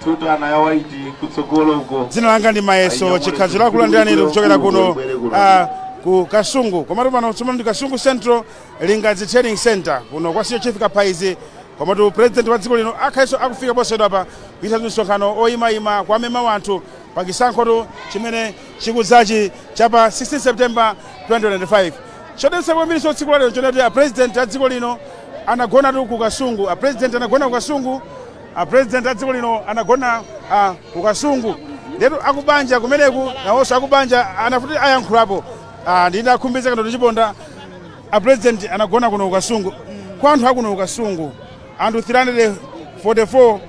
Tutana ya white kutsogolo uko. Dzina langa ndi Mayeso Chikhazi, lakulandirani kuchokera kuno ku Kasungu, komatu pano tsopano ndi Kasungu Central, Lingadzi Trading Center, kuno kwa Senior Chief Kaphaizi. Komatu President wa dziko lino akhalenso akufika posachedwa pa kuchita msonkhano oyimayima kuwamema wanthu pa chisankhotu chimene chikudzachi cha pa 16 September 2025. Chodetsa kwambiri tsiku lalero chonati a President a dziko lino anagonatu ku Kasungu. A President anagona ku Kasungu. A President a dziko lino anagona ku Kasungu. Ndetu akubanja kumeneku nawonso akubanja anafuti ayankhulapo. Ndinakhumbiza kano tichiponda. A President anagona kuno ku Kasungu. Kwa anthu akuno ku Kasungu, anthu 344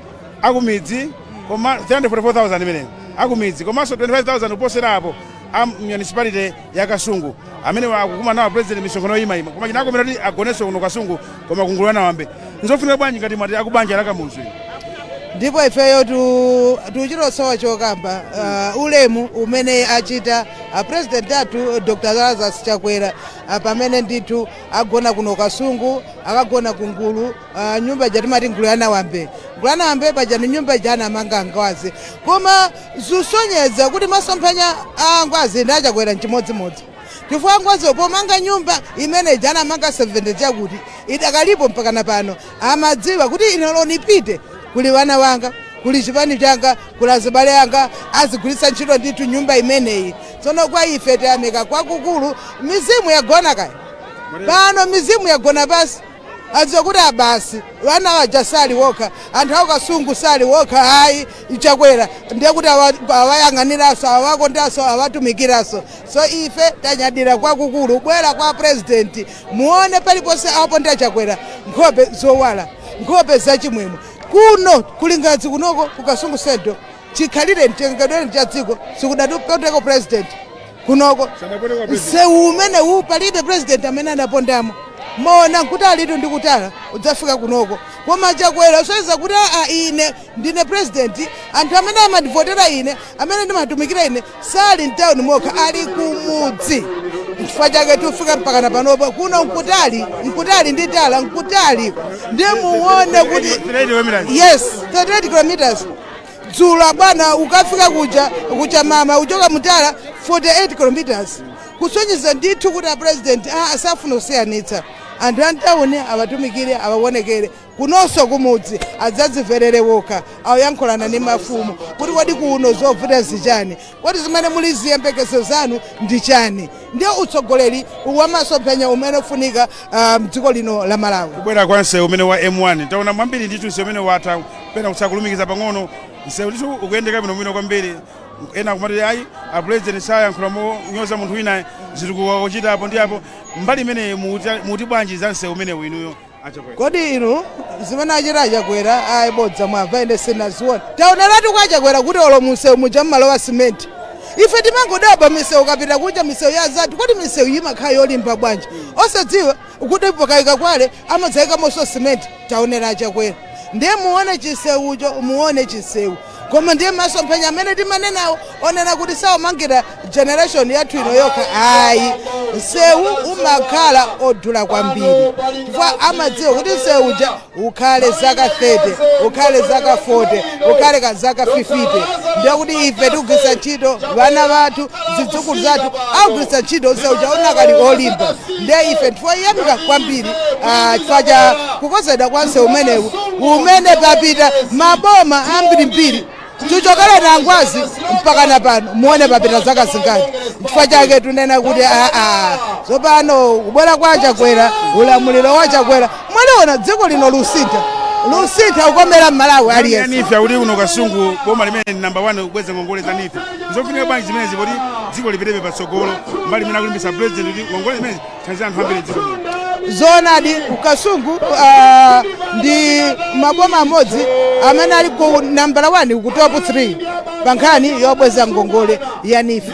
akumidzi, koma 344,000 imene akumidzi, komanso 25,000 kuposera apo a municipality ya Kasungu, amene akukuma nawo President misonkhano yoyimayima, koma chinakomera kuti agonenso kuno Kasungu, koma kungulu anawambe. Nzofunika bwanji ngati mwati akubanja la Kamuzu? Ndipo ifeyo tuchitosowa chokamba ulemu umene achita a President athu Dr Lazarus Chakwera pamene ndithu agona kuno Kasungu, akagona ku Ngulu, nyumba ija timati Ngulu yanawambe. Ngulu yanawambe paja ni nyumba ija anamanga Ngwazi, koma zusonyeza kuti masomphenya a Ngwazi ndi aChakwera nchimodzimodzi, chifukwa Ngwazi pomanga nyumba imene ija anamanga 70 chakuti idakalipo mpakana pano. Amadziwa kuti inelo nipite kuli wana wanga, kuli chipani changa, kuli azibale anga azigwiritsa ntchito ndithu nyumba imeneyi. Tsono kwa ife tayamika kwakukulu. Mizimu yagona kaya pano, mizimu yagona pasi, adziwa kuti abasi vana vaja sali wokha, anthu aku Kasungu sali wokha ayi. Chakwera ndiye kuti awayang'aniranso, awakondanso, awatumikiranso. So ife tanyadira kwakukulu bwera kwa President. Muone paliponse aponda Chakwera, nkhope zowala, nkhope zachimwemwe. Kuno kuLingadzi kunoko kuKasungu Central, chikhalire mchengedwere cha dziko sikudatipondeko President kunoko. Msewu umene uwu palibe President amene anapondamo. Mona nkutalitu ndi kutala udzafika kunoko, koma Chakwera usonyeza kuti aa, ine ndine President, anthu amene amandivotera ine, amene ndimatumikira ine, sali mtawuni mokha, ali kumudzi. Chifukwa chake tifika mpakana panopo. Kuno nkutali, nkutali ndi tala, nkutali. Ndiye muone kuti yes, 38 kilometers. Dzulo bwana ukafika kuja kucha mama uchoka mutala 48 kilometers, kusonyeza ndithu kuti a President asafuna kusiyanitsa anthu a mtawuni, awatumikire, awaonekere kunonso kumudzi, adzadzimverere wokha, ayankhulana ndi mafumu kuti kodi kuno zovuta zichani, kodi zimene muli ziyembekezo zanu ndi chani? Ndiye utsogoleri wamasomphenya umene ufunika mdziko lino la Malawi. Kubwera kwa msewu umene wa M1, taona mwambiri ndithu msewu umene watha pena kutsa kulumikiza pang'ono. Msewu ndithu ukuyendeka bwinobwino kwambiri. Ena kumati ayi, a President sayankhula monyoza munthu wina, zitukuko kuchita apo ndi apo. Mbali imene muti bwanji za msewu umenewu inuyo aChakwera? Kodi inu zimene achita aChakwera, ayi, bodza mwamva, ine sinaziona. Taoneratu kwa Chakwera kuti olo munsewu muja mmalowa simenti. Ife timangodabwa misewu kapita kunja, misewu ya zathu, kodi misewu imakhala yolimba bwanji? Osadziwa kuti pakayika kwale amadzayikamonso simenti. Taonera aChakwera, ndiye muone chisewucho, muone chisewu. Koma ndiye masomphenya amene timanenawo, onena kuti sawomangira generation yathu ino yokha ayi. Msewu umakhala odula kwambiri chifukwa amadziwa kuti msewu uja ukhale zaka 30, ukhale zaka 40, ukhale ka zaka 50. Ndiye kuti ife tikugwiritsa ntchito, vana vathu, zidzukulu zathu akugwiritsa ntchito msewu uja unakali olimba. Ndiye ife tifoyamika kwambiri chifukwa cha kukonzedwa kwa msewu umenewu, umene papita maboma ambirimbiri tichokera na Ngwazi mpaka na pano. Muone papita zaka zingati. Chifukwa chake tunena kuti aa, tsopano kubwera kwa Chakwera, ulamuliro wa Chakwera, mwaliona dziko lino lusintha, lusintha kukomera Mmalawi aliyense. NEEF akuti kuno Kasungu boma limene ndi number 1 kubweza ngongole za NEEF. Nzofunika bwanji zimenezi kuti dziko lipitebe patsogolo, mbali imene akulimbitsa President kuti ngongole zimenezi thandiza anthu ambiri dziko lino? Zoonadi, Kasungu ndi maboma amodzi amene ali ku nambala 1, ku top 3 pa nkhani yobweza ngongole ya NEEF.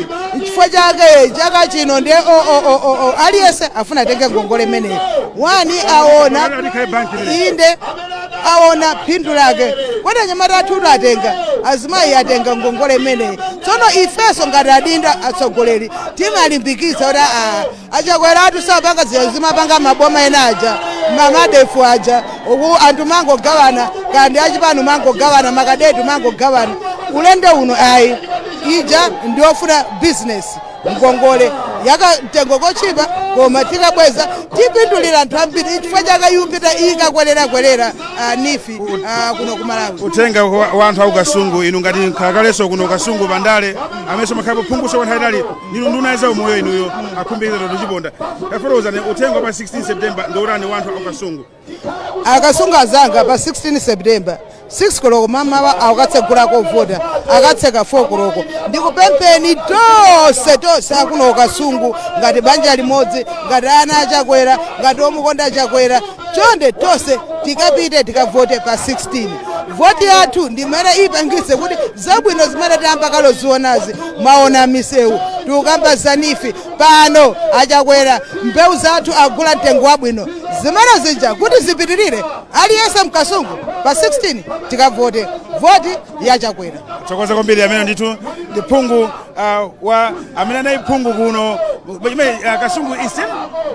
Chifukwa chake chaka chino ndiye o aliyense afuna atenge ngongole imeneyi. Wani aona Likhale banki limene. Inde, aona phindu lake. Kodi anyamata athu atenga Azimayi atenga ngongole imeneyi. Tsono ifenso ngati adindo, atsogoleri, timalimbikitsa kuti aChakwera atu sapanga zija zimapanga maboma ena aja, mamadefu aja, uku anthu mangogawana, kandi achipano mangogawana, makadeti mangogawana. Ulendo uno ayi, ija ndiofuna business, ngongole yakamtengo kochipa, koma tikabweza tipindulira anthu ambiri, chifukwa chaka yupita ikakwerera NEEF kuno ku Malawi. Uthenga wa anthu aku Kasungu, inu ngati nkhakalenso kuno Kasungu pandale amenso makhalapo phunguso kwa nthawi itali, ninu nduna ya zaumoyo, inuyo akhumbiriza Toto Chiponda, tafotokozani uthenga pa 16 September ndi utani wa anthu aku Kasungu? Akasungu azanga, pa 16 September 6 koloko mamawa akatsegula kovota, akatseka 4 koloko. Ndikupempheni tonse tonse akuno Kasungu, ngati banja limodzi, ngati ana aChakwera, ngati omukonda Chakwera, chonde tonse tikapite tikavote pa 16. Voti yathu ndimene ipangitse kuti zabwino zimene tayamba kalozionazi, maona misewu, tikukamba za NEEF pano, aChakwera mbewu zathu agula mtengo wabwino, zimene zija kuti zipitirire. Aliyense mkasungu pa 16 tikavote, voti yaChakwera. Tsokoza kwambiri. Amene ndithu ndi phungu wa amene anali phungu kuno imene Kasungu East.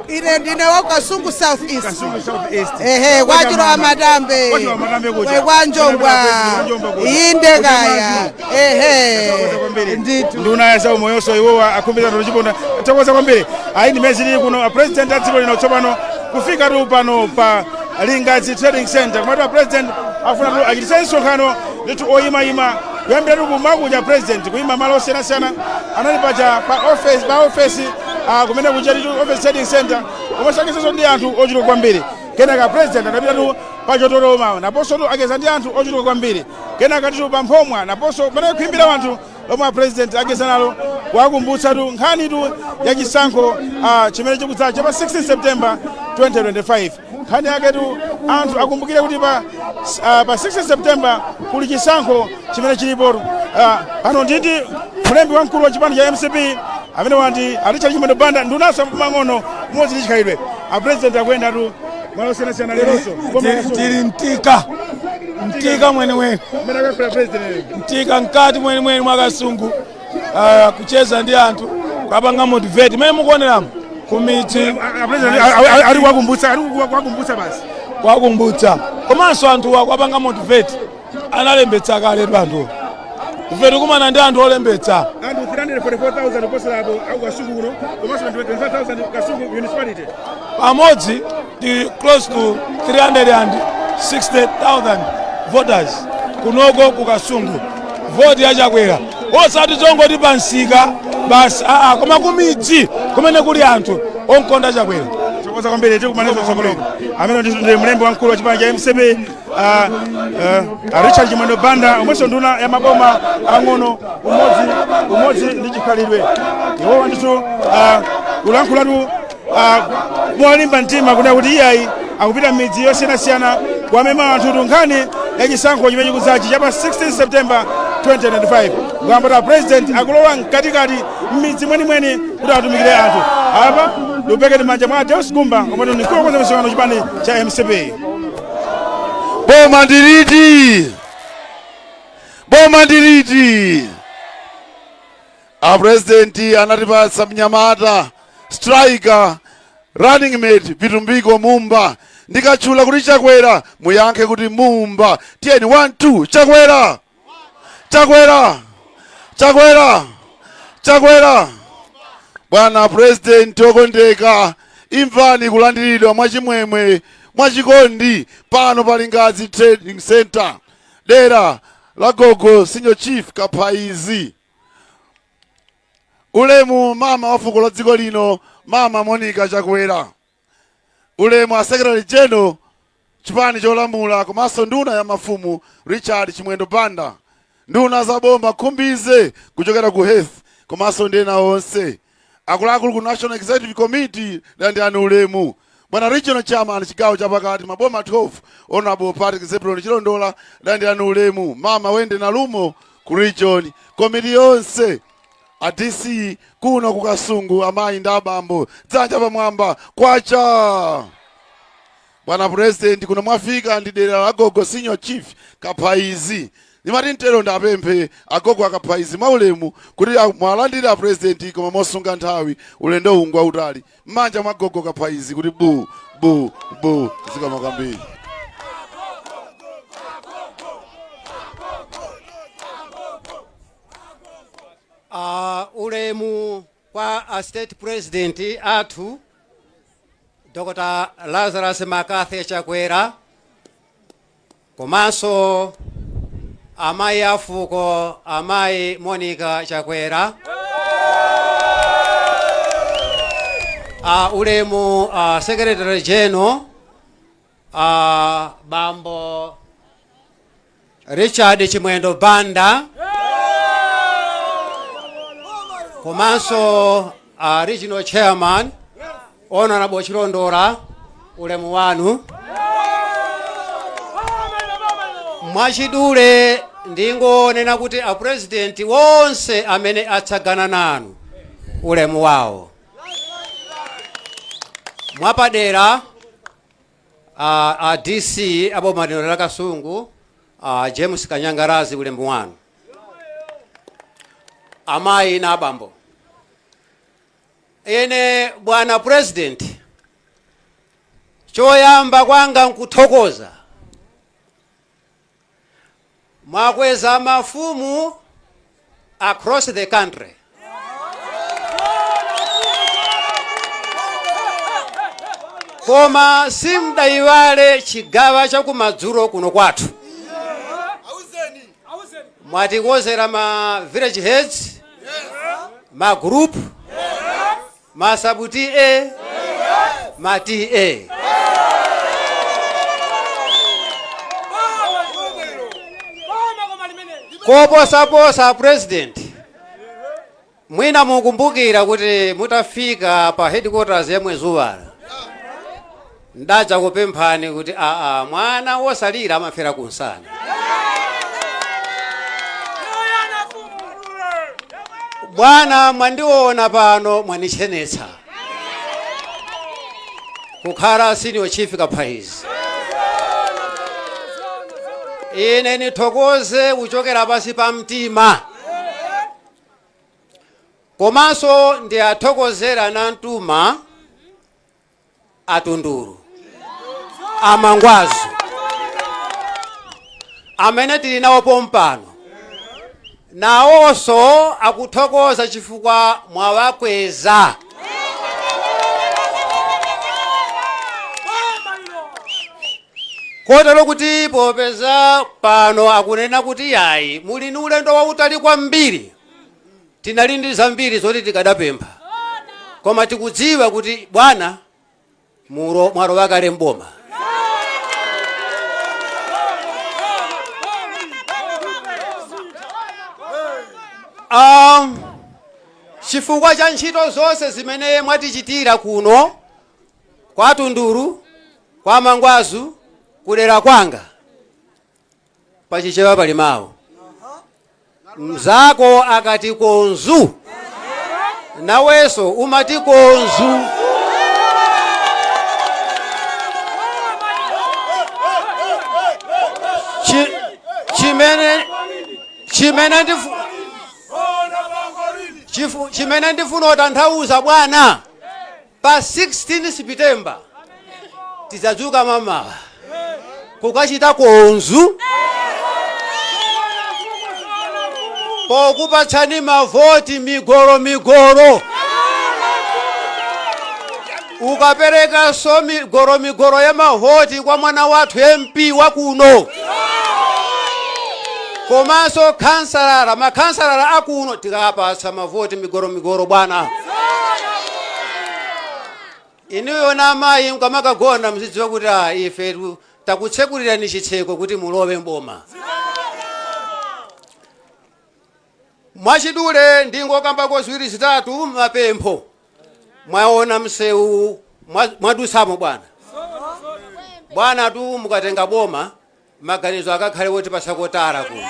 Ine ndine wa Kasungu South East. Kasungu South East. Ehe, kwachiro amatambe. Kwachiro amatambe kuja. Kwa Njombwa. Kwa Njombwa kuja. Inde kaya, ehe. Tsokoza kwambiri. Ndithu. Nduna ya zaumoyonso iwowa akhumbiriza Toto Chiponda, tsokoza kwambiri. Ayi, ndimene zili kuno. A president a dziko lino tsopano kufika tu pano pa Lingadzi Trading Center, komatu a president afuna tu achititse msonkhano ndithu oyimayima, kuyambira tu kumakuja president kuyima malo osiyanasiyana. Anali paja pa office kumene kuja nditu office trading center, komanso akezenso ndi anthu ochuluka kwambiri. Kenaka president anapita tu pa Chotoroma, naponso tu akeza ndi anthu ochuluka kwambiri. Kenaka titu pa Mphomwa, naponso pamene kuimbira anthu lomwe a president akeza nalo, kuwakumbutsa tu nkhani tu ya chisankho chimene chikudza cha pa 16 September 2025. Nkhani yake tu anthu akumbukire kuti pa 16 September kuli chisankho chimene chilipo. Pano ndindi mlembi wamkulu wa chipani cha MCP amene wandi a Richard Chimwendo Banda, ndunanso mang'ono umodzi ndi chikhalidwe. A president akuyenda tu malo osiyanasiyana leronso. Tili mtika mtika mwenimweni. Amene akakhala president. Mtika mkati mwenimweni mwa Kasungu, kucheza ndi anthu, kupanga motivate mene mukuoneramo kumidzi. A president ali kuwakumbutsa, ali kuwakumbutsa basi. Kuwakumbutsa, komanso anthu akuwapanga motivate. Analembetsa kale anthu, ife tikumana ndi anthu olembetsa. Anthu 344,000 kuposera apo aku Kasungu kuno, komanso 25,000 Kasungu municipality. Pamodzi ndi close to 360,000 voters kunoko ku Kasungu. Voti yaChakwera, osati zongoti pansika basi, aa, koma kumidzi kumene kuli anthu onkonda Chakwera. Tsokoza kwambiri, tikumaneza tsogoloko. Amene ndi mlembi wamkulu wa chipani cha MCP Richard Chimwendo Banda, omwenso nduna ya maboma ang'ono umodzi ndi chikhalidwe. Iwowa ndithu kulankhulatu molimba mtima kunena kuti iyayi, akupita m'midzi yosiyanasiyana kuwamema anthu nkhani ya chisankho chimene chikudzachi cha pa 16 September 2025. Kuyamba president akulowa mkatikati m'midzi mwenimweni kuti atumikire anthu. Apa ndikupekeni manja mwa Deus Gumba, omwe ndi mkulu wokonza misonkhano chipani cha MCP. Boma ndiliti? Boma ndiliti? Apresidenti anatipatsa mnyamata, striker, running mate Vitumbiko Mumba. Ndikatchula kuti Chakwera, muyankhe kuti Mumba. Tiyeni, 1 2, Chakwera, Chakwera, Chakwera, Chakwera! Bwana president okondeka, imvani kulandiridwa mwachimwemwe, mwachikondi pano pa Lingadzi Trading Center, dera la Gogo Senior Chief Kaphaizi. Ulemu mama wa fuko la dziko lino, Mama Monica Chakwera. Ulemu a Secretary General chipani cholamula komanso nduna ya mafumu Richard Chimwendo Banda, nduna za boma Khumbize kuchokera ku health komanso ndi ena onse akuluakulu ku National Executive Committee, landirani ulemu. Bwana regional chairman chigawo chapakati maboma 12, Honorable Patrick Zebron Chilondola, landirani ulemu. Mama Wende Nalumo ku region committee yonse, a DC kuno ku Kasungu, amayi ndi abambo, dzanja pamwamba, kwacha! Bwana president, kuno mwafika ndi dera la Gogo Senior Chief Kaphaizi. Ndimati mtero ndapemphe agogo akaphaizi mwaulemu kuti mwalandire a president, koma mosunga nthawi, ulendo uwu ngwautali. M'manja mwa gogo kaphaizi kuti bu bu bu. Zikomo kwambiri. Ulemu kwa a State President athu Dr. Lazarus McCarthy Chakwera, komanso amayi afuko, amayi Monica Chakwera. Ulemu Secretary General, Bambo Richard Chimwendo Banda, komanso Regional Chairman Honorable Chilondola, ulemu wanu. Mwachidule ndingonena kuti a president wonse amene atsagana nanu, ulemu wawo. Mwapadera a DC aboma lino la Kasungu, James Kanyangarazi, ulemu wanu. Amayi na abambo, ine bwana president, choyamba kwanga nkuthokoza. Mwakweza mafumu across the country, koma simdayiwale chigawo chakumadzulo kuno kwathu. Mwatikozera ma village heads, ma group, ma sub TA, ma TA. Koposaposa, president, mwina mukumbukira kuti mutafika pa headquarters ya Mwezuwala, ndaja kupemphani kuti aa, mwana wosalira amafera kunsana. Bwana, mwandiona pano, mwanichenetsa kukhala senior chief Kaphaizi. Ine nithokoze kuchokera pasi pa mtima, komanso ndiyathokozera nantuma atunduru amangwazo amene tili nawo pompano, nawonso akuthokoza chifukwa mwawakweza. Kotero kuti popeza pano akunena kuti yayi, muli ni ulendo wautali kwambiri, tinali ndi zambiri zoti tikadapempha, koma tikudziwa kuti bwana mwalowa kale mboma. Chifukwa cha ntchito zonse zimene mwatichitira kuno kwa Tunduru, kwa Mangwazu, kudera kwanga, pachichewa pali mawu, mzako akati konzu, nawenso umati konzu. Chimene ndifuna kutanthauza, bwana, pa 16 September tidzadzuka mamawa kukachita konzu pokupatsani mavoti migolo migolo. Ukaperekanso migolo migolo ya mavoti kwa mwana wathu MP wa kuno, komanso khansalala, makhansalala akuno tikapatsa mavoti migolo migolo. Bwana, inuyo na amayi mkamakagona muzidziwa kuti ife takutsekulirani chitseko kuti mulowe mboma. Mwachidule ndingokambako ziwiri zitatu mapempho. Mwaona msewu mwadusamo, bwana. Bwana tu, mukatenga boma, maganizo akakhale woti pasakotara kuno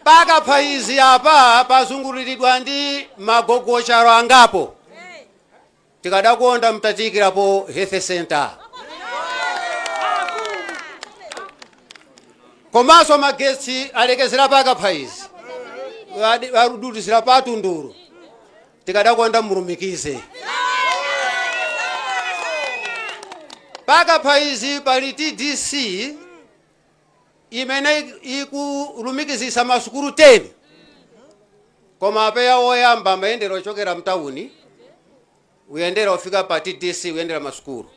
pakaphaizi apa pazunguliridwa ndi magogocharo angapo. Tikadakonda mtatikirapo health center. Komanso magetsi alekezera paka phaizi, aduduzira pa Tunduru, tikadakonda mulumikize paka phaizi. Pali TDC imene ikulumikizisa masukulu 10, koma apeya woyamba amayendera ochokera mtawuni, uyendera ufika pa TDC, uyendera masukulu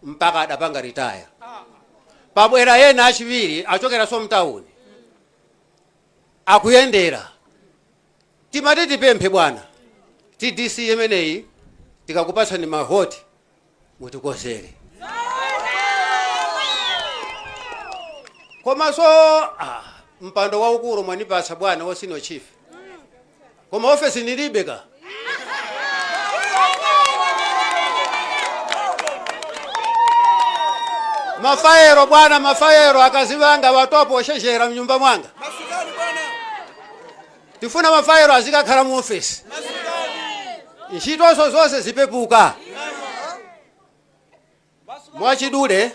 mpaka adapanga retire. Pabwera yena achiwiri achokeranso mtawuni, akuyendera. Timati tipemphe bwana, TDC imeneyi tikakupatsani mavoti mutikozere. Komanso mpando waukulu mwanipatsa bwana wa senior chief, koma ofesi nilibe ka. Mafayero bwana, mafayero akazi wanga watopo osheshera mnyumba mwanga. Tifuna mafayero azikakhala mu ofesi, ntchitonso zonse zipepuka. Mwachidule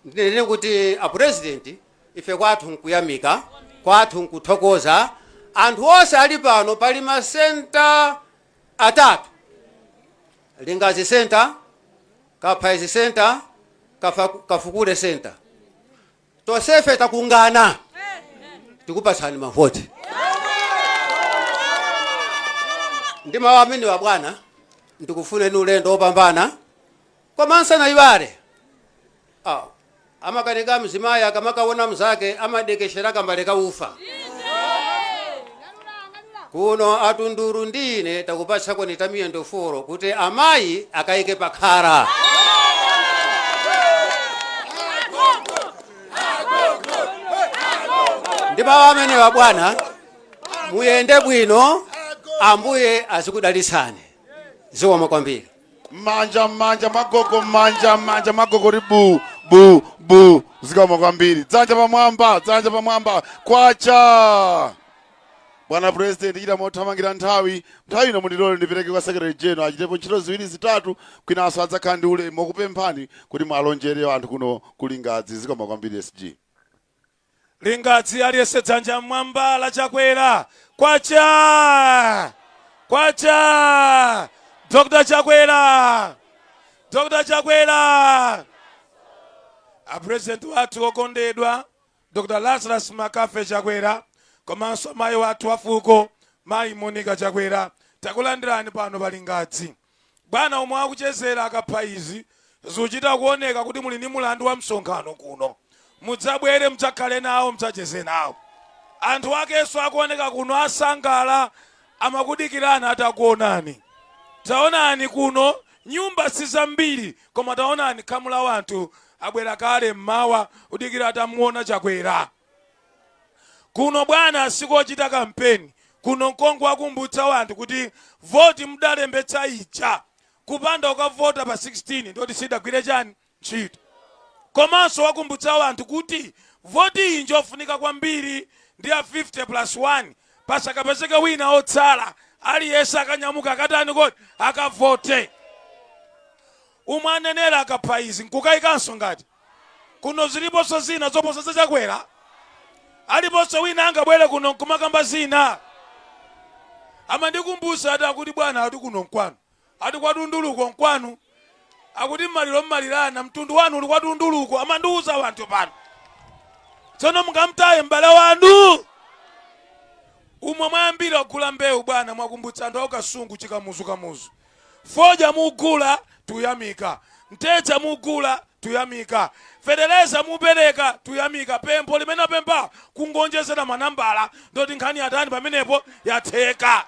ndinene kuti a President, ife kwathu nkuyamika, kwathu nkuthokoza. Anthu onse ali pano, pali masenta atatu: Lingazi Center, Kaphaizi Center, Kafukule Center. Tonsefe takungana, tikupatsani mavoti. Ndi mawu amenewa bwana, ndikufuneni ulendo wopambana. Koma nsanayiwale, amakanika mzimayi akamakaona mzake amadekeshera kambale kaufa. Kuno atunduru ndine takupatsako ni tamiyendo 4 kuti amayi akayike pakhala. Ndi mawu amenewa bwana, muyende bwino, Ambuye azikudalitsani. Zikomo kwambiri. M'manja, m'manja magogo, m'manja, m'manja magogo ti bu bu bu. Zikomo kwambiri. Dzanja pamwamba, dzanja pamwamba. Kwacha bwana President. Chita mothamangira nthawi. Nthawi ino mundilole ndipereke kwa Secretary General achitepo ntchito ziwiri zitatu, kwinanso adzakhala ndi ulemu wokupemphani kuti mwalonjere anthu kuno kulingadzi. Zikomo kwambiri, SG. Lingadzi, aliyense dzanja mmwamba la Chakwera. Kwacha, kwacha! Dr Chakwera, Dr Chakwera! A President wathu okondedwa Dr Lazarus Makafe Chakwera komanso mayi wathu wafuko Mayi Monica Chakwera, takulandirani pano pa Lingadzi. Bwana, omwe akuchezera akapha izi, zikuchita kuoneka kuti muli ndi mulandu wa msonkhano kuno. Mudzabwere, mudzakhale nawo, mudzacheze nawo. Anthu akenso akuoneka kuno asangala, amakudikirani atakuonani. Taonani kuno, nyumba si zambiri, koma taonani khamu la wanthu abwera kale mmawa kudikira atamuona Chakwera. Kuno bwana sikochita kampeni, kuno nkongowakumbutsa wanthu kuti voti mudalembetsa ija, kupanda kukavota pa 16 ndoti sidagwire chani ntchito. Komanso wakumbutsa wanthu kuti voti iyi njofunika kwambiri, ndi ya 50 plus 1, pasakapezeke wina otsala. Aliyense akanyamuka akatani kodi? Akavote. Umwe anenera akapha izi nkukayikanso ngati kuno ziliponso zina zoposa za Chakwera? Aliponso wina angabwere kuno nkumakamba zina? Amandikumbusa ati, akuti bwana, ati kuno nkwanu, ati kwatunduluko nkwanu, akuti mmaliro mmalirana, mtundu wanu uli kwatunduluko. Amandiuza wanthu pano. Tsono mungamtaye m'bale wanu umwe mwayambira kugula mbewu? Bwana, mwakumbutsa anthu aukasungu chikamuzu kamuzu. Fodya mugula, tuyamika. Mtedza mugula, tuyamika. Fetereza mupereka, tuyamika. Pempho limene apempha kungonjezera manambala, ndoti nkhani yatani pamenepo? Yatheka.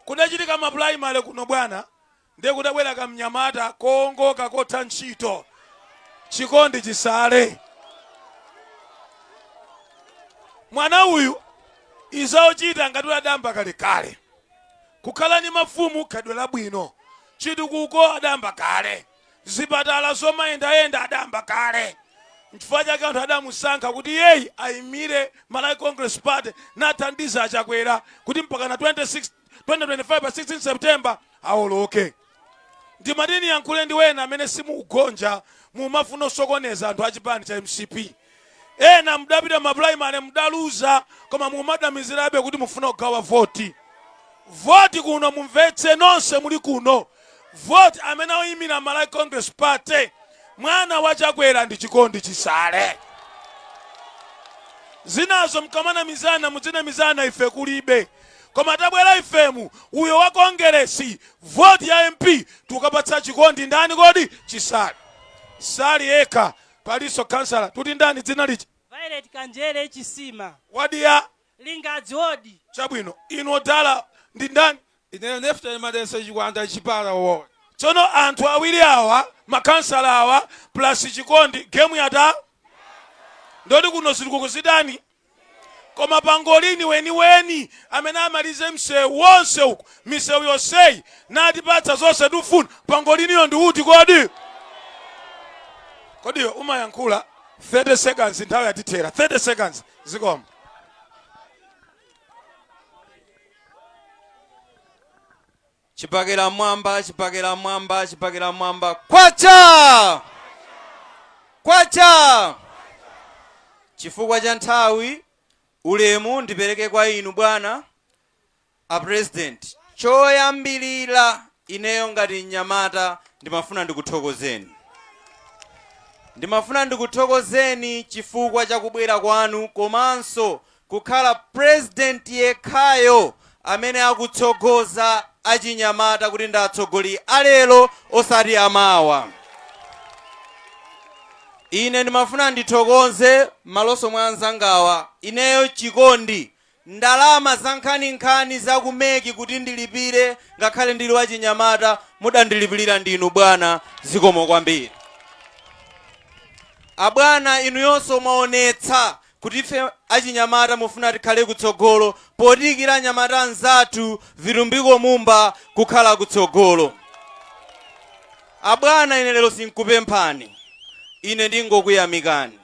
Kudachitika ma primary kuno bwana, ndiye kudabwera kamnyamata koongoka kotha ntchito, Chikondi Chisale. Mwana uyu izaochita ngati adamba kalekale. Kukhala ndi mafumu khalidwe labwino, chitukuko adayamba kale, zipatala zomayendayenda adayamba kale. Nchifukwa chake anthu adamusankha kuti iyeyi ayimire Malawi Congress Party, nathandiza Achakwera kuti mpaka na 26 2025 pa 16 September awoloke. Ndimati niyankhule ndi wena amene simukugonja, mumafuna osokoneza anthu achipani cha MCP. Ena mudapita ma primary mudaluza, koma mumadamizirabe kuti mufuna kugawa voti. Voti kuno, mumvetse nonse muli kuno, voti amene oyimira Malawi Congress Party, mwana wa Chakwera, ndi Chikondi Chisale. Zinazo mkamanamizana, muzinamizana, ife kulibe. Koma tabwera ifemu, uyo wa Kongeresi, voti ya MP tukapatsa Chikondi ndani kodi? Chisale. Sali yekha, palinso kansala tuti ndani dzina lichi? Violet Kanjere Chisima. Wadi ya? Lingadzi ward. Chabwino, inu odala ndi ndani? Ineyo Neftali Madenso Chikwanda, Chipala ward. Tsono anthu awiri awa, makansala awa plus Chikondi, game yata ndoti kuno zilikuku zitani. Koma pangolini weniweni amene amalize msewu wonse uku, misewu yonseyi, natipatsa zonse tifuna, pangoliniyo ndi uti kodi? Kodiyo umayankhula 30 seconds, nthawi yatithera. 30 seconds, zikomo. Chipakera mwamba, chipakera mwamba, chipakera mwamba! Kwacha kwacha! Chifukwa cha nthawi, ulemu ndipereke kwa inu bwana a President. Choyambilira, ineyo ngati mnyamata ndimafuna ndikuthokozeni, ndimafuna ndikuthokozeni chifukwa cha kubwera kwanu komanso kukhala President yekhayo amene akutsogoza achinyamata kuti ndi atsogoleri alero osati amawa. Ine ndimafuna ndithokoze m'malonso mwa anzangawa. Ineyo Chikondi, ndalama za nkhaninkhani za ku MEC kuti ndilipire, ngakhale ndili wachinyamata, mudandilipirira ndinu bwana, zikomo kwambiri. Abwana, inuyonso mwaonetsa kuti ife achinyamata mufuna tikhale kutsogolo potiyikira anyamata anzathu Vitumbiko Mumba kukhala kutsogolo. Abwana, ine lero sinkupemphani, ine ndingokuyamikani,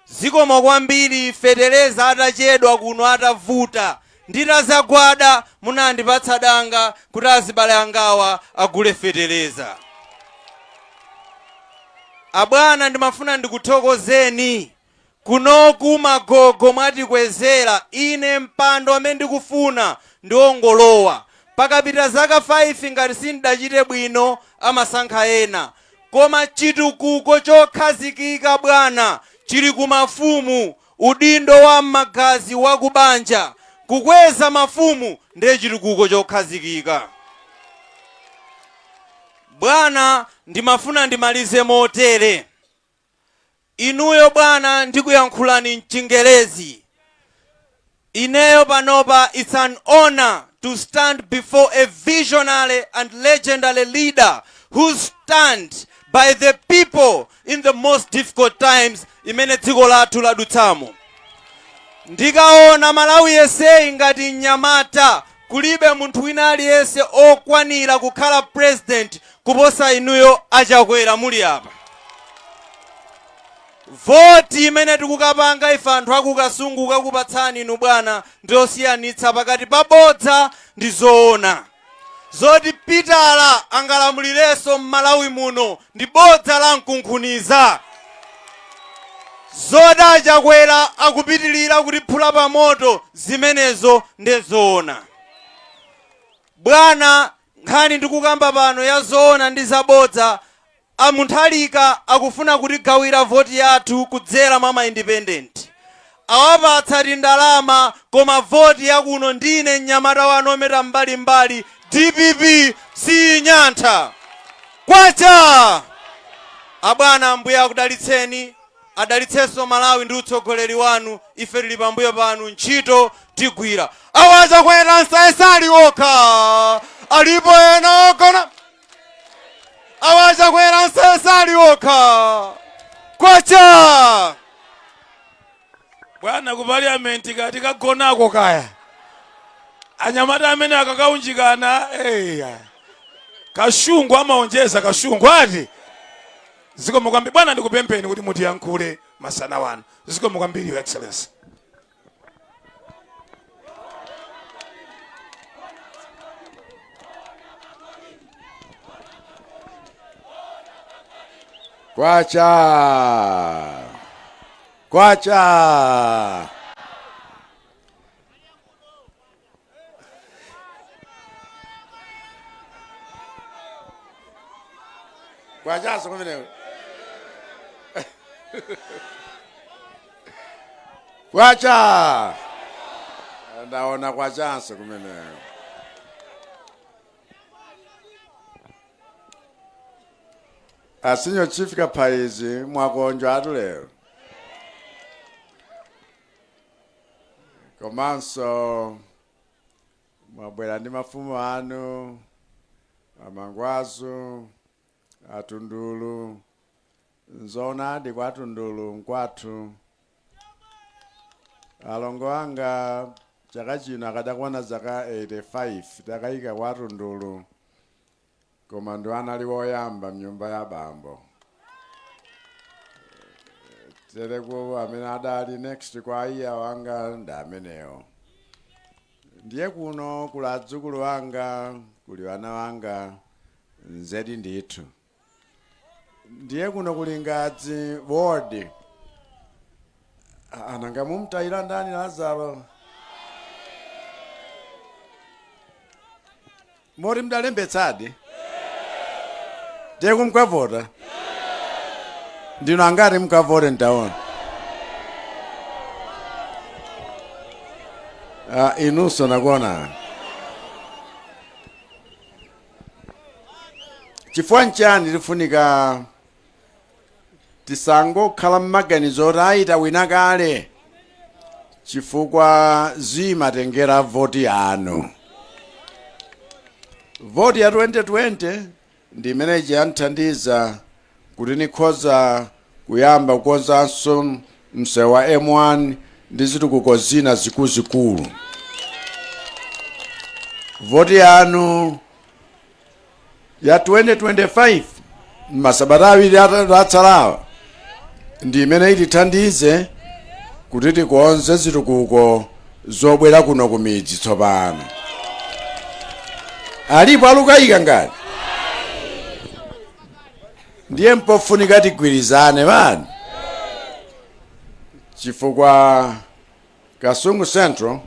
zikomo kwambiri. Fetereza atachedwa kuno, atavuta, nditazagwada munandipatsa danga kuti azibale angawa agule fetereza. Abwana, ndimafuna ndikuthokozeni. Kunoku magogo mwatikwezera. Ine mpando amene ndikufuna ndiwongolowa, pakapita zaka 5 ngati sindachite bwino amasankha ena, koma chitukuko chokhazikika, bwana, chili ku mafumu, udindo wa m'magazi wa kubanja. Kukweza mafumu ndiye chitukuko chokhazikika. Bwana, ndimafuna ndimalize motere. Inuyo bwana, ndikuyankhulani mchingerezi. Ineyo panopa, it's an honor to stand before a visionary and legendary leader who stand by the people in the most difficult times imene dziko lathu ladutsamo. Ndikaona Malawi yenseyi ngati mnyamata, kulibe munthu wina aliyense okwanira kukhala President kuposa inuyo Achakwera muli apa. Voti imene tikukapanga ife anthu akuKasungu kakupatsani inu bwana ndiyosiyanitsa pakati pa bodza ndi zoona. Zoti Pitala angalamulirenso m'Malawi muno ndi bodza la mkunkhuniza. Zoti Achakwera akupitilira kutiphula pa moto, zimenezo ndi zoona. Bwana, nkhani ndikukamba pano ya zoona ndi zabodza, Amunthalika akufuna kutigawira voti yathu kudzera mwa ma independent, awapatsa tindalama, koma voti yakuno ndine mnyamata wanu ometa mbalimbali, DPP siyinyantha kwacha. Abwana, Ambuye akudalitseni, adalitsenso Malawi ndi utsogoleri wanu. Ife tili pambuyo panu, ntchito tigwira. Awachakwera nsayesali okha, alipo ena ogona. Awachakwera nsayesali okha, kwacha! Bwana, ku parliament kati kagonako kaya anyamata amene akakaunjikana, eya, kashungu amaonjeza kashungu ati. Zikomo kwambiri bwana, ndikupempheni kuti mutiyankhule masana wanu. Zikomo kwambiri, Your Excellency. Kwacha! Kwacha! Kwachaso kumeneko. Kwacha! Ndaona kwachanso kumeneko. A Senior Chief Kaphaizi mwakonjwatu lero. Komanso mwabwera ndi mafumu anu amangwazu atundulu nzoonadi kwa Tundulu nkwathu alongo anga chaka chino akadakwana zaka 85 takayika kwa Tundulu koma ndi anali woyamba mnyumba ya bambo tereku amene adali next kwa iya wanga ndi amenewo ndiye kuno kuli adzukulu anga kuli vana wanga nzedi ndithu ndiye kuno kuli Lingadzi ward ananga mumtayira ndani Lazaro moti mdalembetsadi ndiye kumkavota ndino angati mkavote ntaona Ah, inunso nakuona chifukwa nchani tifunika tisangokhala mmaganizo oti ayi tawina kale chifukwa zimatengera voti yanu voti ya 2020 ndi imene ijanthandiza kuti nikhoza kuyamba kukonzanso msewu wa M1 ndi zitukuko zina zikuluzikulu voti yanu ya 2025 masabata awiri atsalawa ndi imene itithandize kuti tikonze zitukuko zobwera kuno kumidzi tsopano alipo alukayika ngati ndiye mpofunika tigwirizane mani chifukwa Kasungu Central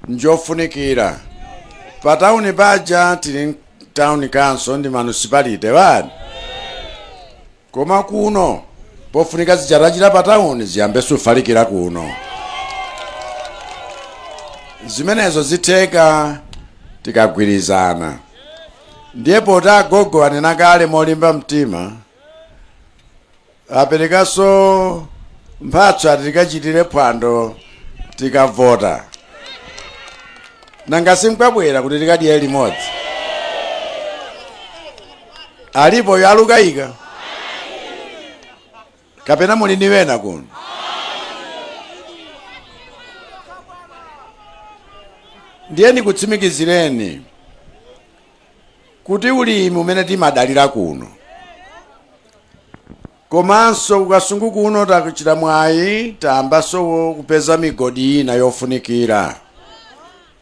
njofunikira pa tawuni paja tili town council ndi municipality wani koma kuno pofunika zija tachita pa tawuni ziyambenso kufalikira kuno zimenezo zitheka tikagwirizana ndiye poti agogo anena kale molimba mtima aperekanso mphatso ati tikachitire phwando tikavota nanga simkwabwera kuti tikadye limodzi alipo yo alukayika kapena muli ni wena kuno ndiye ndikutsimikizireni kuti ulimi umene timadalira kuno komanso kukasungu kuno takuchita mwayi tayambanso kupeza migodi ina yofunikira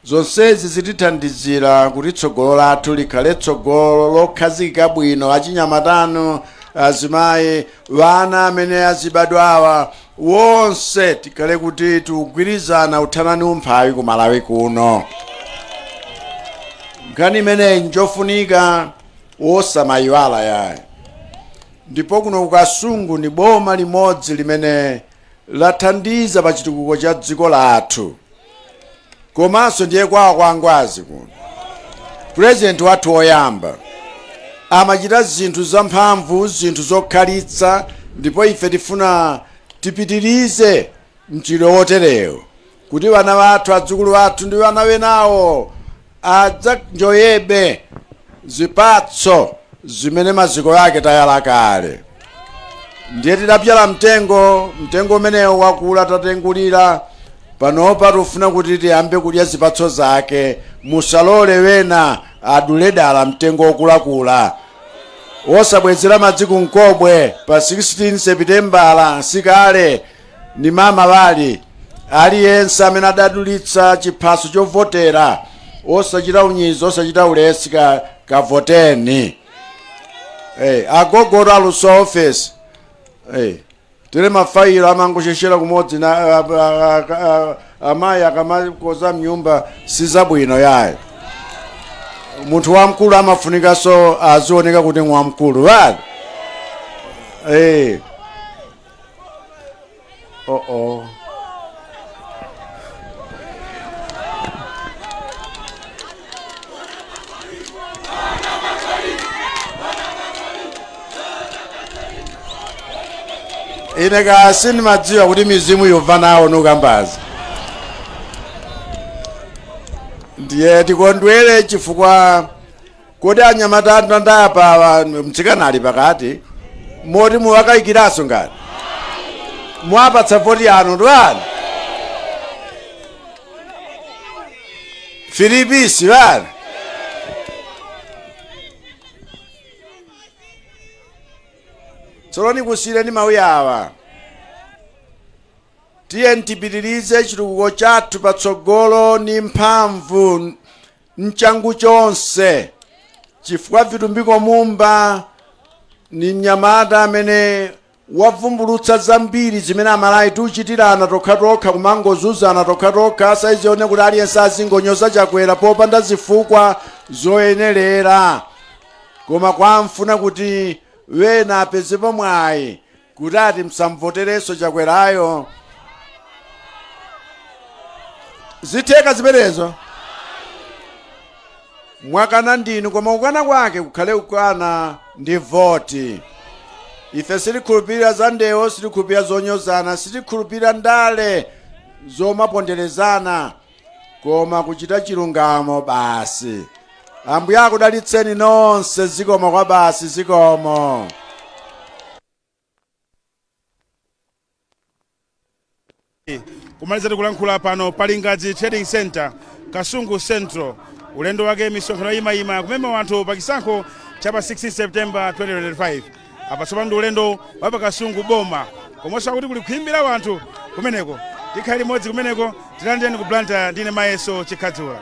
zonsezi zitithandizira kuti tsogolo lathu likhale tsogolo lokhazikika bwino achinyamatanu azimayi vana amene azibadwawa wonse tikhale kuti tikugwirizana kuthana ni umphawi ku Malawi kuno nkhani imeneyi njofunika wosamayiwala yayi ndipo kuno kukasungu ni boma limodzi limene lathandiza pa chitukuko cha dziko lathu komanso ndiye kwawo kwa Ngwazi kuno president wathu woyamba amachita zinthu zamphamvu zinthu zokhalitsa ndipo ife tifuna tipitirize mchitidwe woterewo kuti vana vathu adzukulu athu ndi vana wenawo adzanjoyebe zipatso zimene maziko yake tayala kale ndiye tidapyala mtengo mtengo umenewo wakula tatengulira panopa tufuna kuti tiyambe kudya zipatso zake musalole wena adule dala mtengo wokulakula wosabwezera madzi kunkobwe pa 16 sepitembala sikale ni mama wali aliyense amene adadulitsa chiphaso chovotera osachita unyizo osachita ulesi kavoteni hey, agogoto aluso office hey, Tere mafailo amangosheshera kumodzi na amayi akamakoza mnyumba, sizabwino yayi. Munthu wamkulu amafunikanso azioneka kuti wamkulu vali. Oh oh. Ine kasi ndimadziwa kuti mizimu yobva nawo nukambazi. Ndiye tikondwere chifukwa kodi anyamata atandapa mtsikana ali pakati moti muwakayikiranso ngati mwapatsa voti yanu ndwani Filipisi vani. Tsono ndikusiyireni mawu awa: tiye tipitirize chitukuko chathu patsogolo ni mphamvu mchangu chonse, chifukwa Vitumbiko Mumba ni mnyamata amene wavumbulutsa zambiri zimene Amalawi tiuchitirana tokhatokha, kumangozuzana tokhatokha, saizione kuti aliyense azingonyoza Chakwera popanda zifukwa zoyenerera, koma kwamfuna kuti wena apezepo mwayi kuti ati msamvoterenso Chakwerayo. Zitheka zimenezo? Mwakana ndinu, koma kukana kwake kukhale kukana ndi voti. Ife sitikhulupirira za ndewo, sitikhulupirira zonyozana, sitikhulupirira ndale zomaponderezana, koma kuchita chilungamo basi. Ambuye akudalitseni nonse. Zikomo kwa basi, zikomo. Kumaliza tikulankhula pano pa Lingadzi Trading Center, Kasungu Central, ulendo wake misonkhano imayima kumema anthu pa chisankho cha pa 16 September 2025. Apa tsopano ndi ulendo wa pa Kasungu boma, komanso akuti kuli khwimbi la wanthu kumeneko. Tikhale limodzi kumeneko. Tilandeni ku Blantyre, ndine Mayeso Chikhadzula.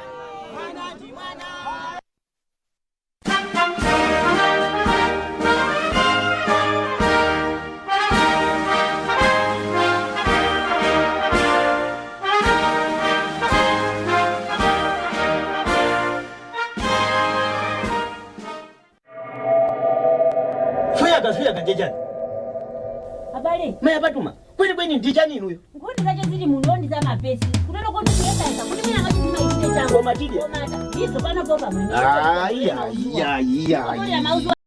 Fuyaka fuyaka njejani. Abale. Maya patuma. Kweni kweni ndichani inuyo? Nkhuti zache zili muno ndi za mapesi. Kutero kuti kuyesayesa kuti mwina ngati zimaitire changu. Koma tidya. Koma izo pano popa mwene. Ayi ayi ayi ayi.